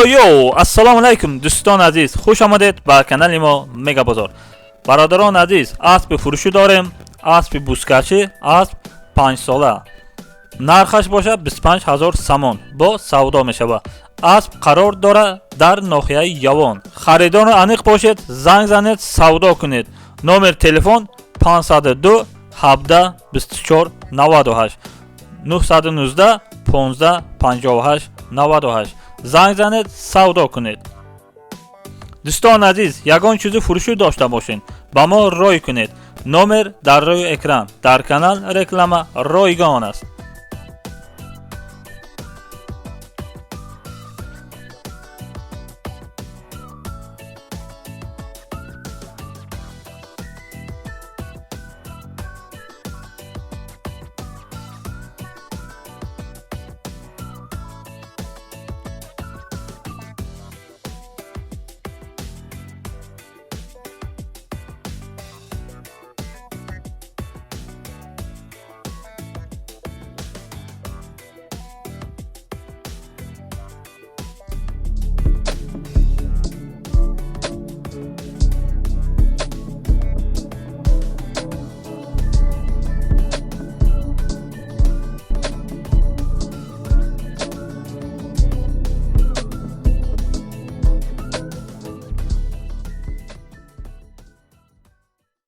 Йо, ассалому алайкум, дӯстони азиз, хуш омадед ба канали мо Мегабозор. Бародарони азиз, аспи фурӯшӣ дорем, аспи бузкашӣ, асп 5-сола, нархаш бошад 25 ҳазор самон, бо савдо мешавад. Асп қарор дорад дар ноҳияи Явон. Харидорро аниқ бошед, занг занед, савдо кунед. Номер телефон 502 17 24 98, 919 15 58 98. Занг занед, савдо кунед. Дӯстони азиз, ягон чизи фурӯшӣ дошта бошед, ба мо рой кунед. Номер дар рӯи экран, дар канал реклама ройгон аст.